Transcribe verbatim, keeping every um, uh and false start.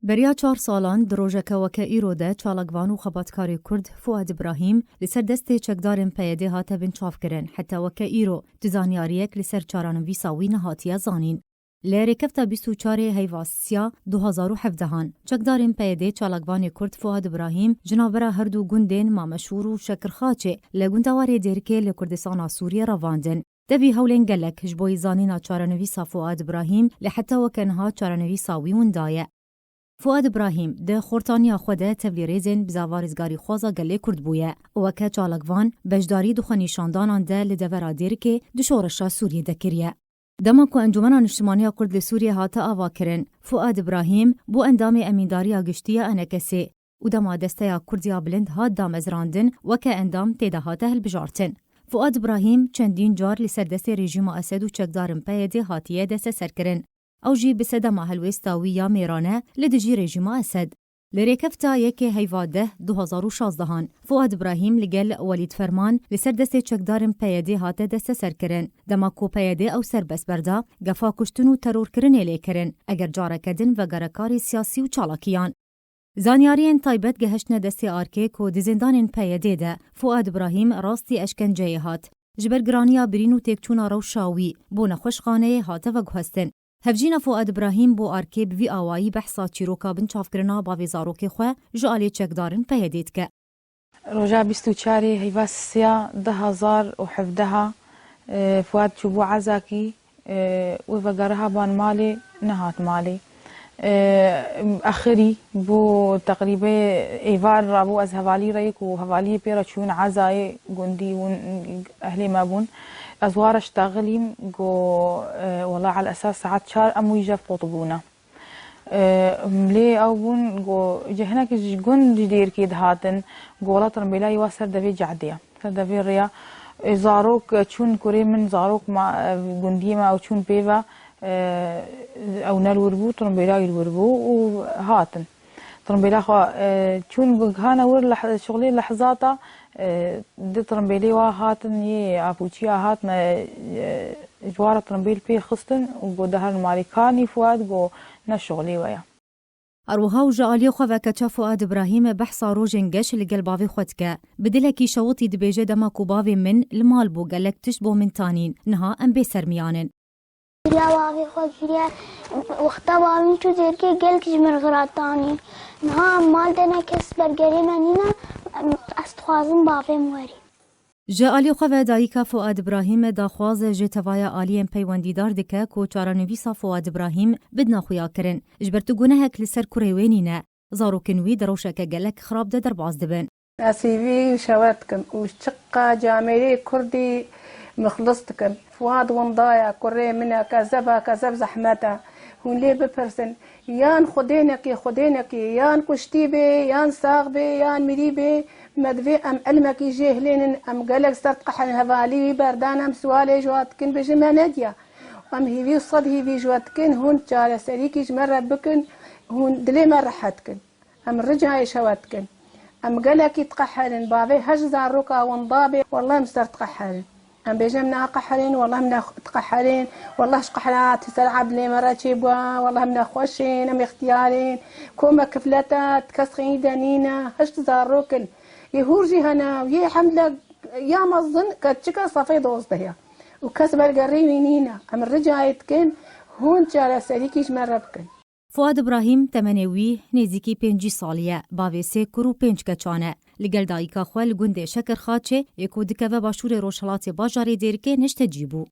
Beriya çar salan di rojeke weke îro de çalakvan û xebatkarê Kurd Fuad Ibrahîm li ser destê çekdarên P Y D'ê hate binçavkirin. Heta weke îro tu zanyariyek li ser çaranivîsa wî nehatiye zanîn. Li rêkefta bîst û çarê heyva siya du hazar û hevdehan, çekdarên P Y D'ê çalakvanê Kurd Fuad Ibrahîm ji navbera her du gundên Mameşûr û Şekirxaçê li gundewarê Dêrikê li Kurdistana Sûriyê revandin. Tevî hewlên gelek ji bo yî zanîna çarenivîsa Fuad Ibrahîm, lê heta weke niha çarenivîsa wî winda ye. Fuad Ibrahîm di xortaniya xwe de tevlî rêzên bizava rizgarîxwaza gelê Kurd bûye û weke çalakvan beşdarî di xwenîşandanan de li devera Dêrikê di şoreşa Sûriyê de kiriye. Dema ku Encûmena Niştimaniya Kurd li Sûriyê hate avakirin, Fuad Ibrahîm bû endamê Emîndariya Giştî ya E N K S'ê û dema Desteya Kurd ya Bilind hat damezrandin, weke endam tê de hate hilbijartin. Fuad Ibrahîm çendîn car li ser destê rejîma Esed û çekdarên P Y D'ê hatiye desteserkirin. Ew jî bi sedema helwêsta wî ya mêrane li dijî rejîma Esed. Li rêkefta yekê heyva deh du hazar û şazdehan, Fuad Ibrahîm li gel Welîd Ferman li ser destê çekdarên P Y D'ê hate desteserkirin. Dema ku P Y D'ê ew serbest berda, gefa kuştin û terorkirinê lê kirin, eger careke din vegerekarê siyasî û çalakiyan. Zanyariyên taybet gehiştine destê arkê ku di zindanên P Y D'ê de Fuad Ibrahîm rastî eşkenceyê hat. Ji ber giraniya birîn û têkçûna rewşa wî bo nexweşxaneyê hate veguhestin. Hevjîna Fuad Ibrahîm bo arkê bi vî awayî behsa çîroka binçavkirina bavê zarokê xwe ji alî çekdarên P Y D'ê dike. Roja bîst û çarê heyva sisiya du hazar û hevdeha, e, Fuad çûbû Ezakî, e, wê vegeriha ban malê, nehat malê. E, axirî bû teqrîbê êvar rabû ez hevalî re yek û hevaliyê pê re çûn Ezayê gundî û ehlê me bûn. Ez wa re ştexilîm, go, e, wela el esas saet çar em wî jev qotibûne. E, lê ew bûn, go, ji hinek ji gund ji Dêrikê dihatin, go, wela tirimbêlayî wa ser devê cadê ye, ser devê rêya. E, zarok, e, çûn kurê min, zarok ma, e, gundiyê me ew çûn pê ve, e, ew ne li wir bû, tirimbêlayî li wir bû û hatin. Tirimbêla xwe, e, çûn gihane wir leh-, şixulê lehzata, e, di tirimbêlê wa hatin yê apûçiya hatine, e, ji wa re tirimbêl pê xistin û got, "De herin malê, kanî Fuad," got, "ne şixulê we ye." Her wiha û ji aliyê xwe ve keça Fuad Ibrahîm behsa rojên geş li gel bavê xwe dike. Bi dilekî şewitî dibêje, dema ku bavê min li mal bû, gelek tişt bo min tanîn. Niha em bê sermiyan in. Biriya bavê xwe kiriye. Wexta bavê min çû Dêrikê gelek ji min re xirat anî. Niha em mal de ne kes bergerê me nîne, em, ez dixwazim bavê min werî. Ji alî xwe ve dayika Fuad Ibrahîm daxwaz ji tevaya aliyên peywendîdar dike ku çarenivîsa Fuad Ibrahîm bidine xuyakirin. Ji ber tu gunehek li ser kurê wê nîne, zarokên wî di rewşeke gelek xirab de derbas dibin. Ez hîvî şewet dikim û çiqa camêrê kurdî mixlis dikim. Fuad winda ye, kurê min e, kezeb e, kezeb zehmet e. Hûn lê bipirsin. Yan Xwedê nekê, Xwedê nekê, yan kuştî bê, yan sax bê, yan mirî bê, me divê em ilmekî jê hilênin, em gelek ser diqehirin, hevalî wî berdan, em siwalê ji wa dikin, bêjin me nediya. Em hîvî û sed hîvî ji we dikin, hûn çareserîkî ji me re bikin, hûn dilê me rehet kin. Em ricayê ji we dikin. Em gelekî diqehirin, bavê heşt zaroka winda bê, wela em ser diqehirin. Em bêjin em naqeherên, wela em ne diqeherên, wela ji qehra ti ser Ebdilê me re çêbû, wela em nexweş in, em îxtiyar in, koma kifleta kes xînî de nîne, heşt zarok in. Yê hûr jî hene, yê hemle ya mezin keçika sefê dozdeh ya. Û kes bergerî wî nîne. Em ricayê dikin, hûn çareserîkî ji me re bikin. Fuad Ibrahîm temenê wî nêzîkî pêncî salî ye, bavê sê kur û pênc keçan e. Li gel dayika xwe li gundê Şekirxaçê, yê ku dikeve başûrê rojhilatê bajarê Dêrikê, neştecî bû.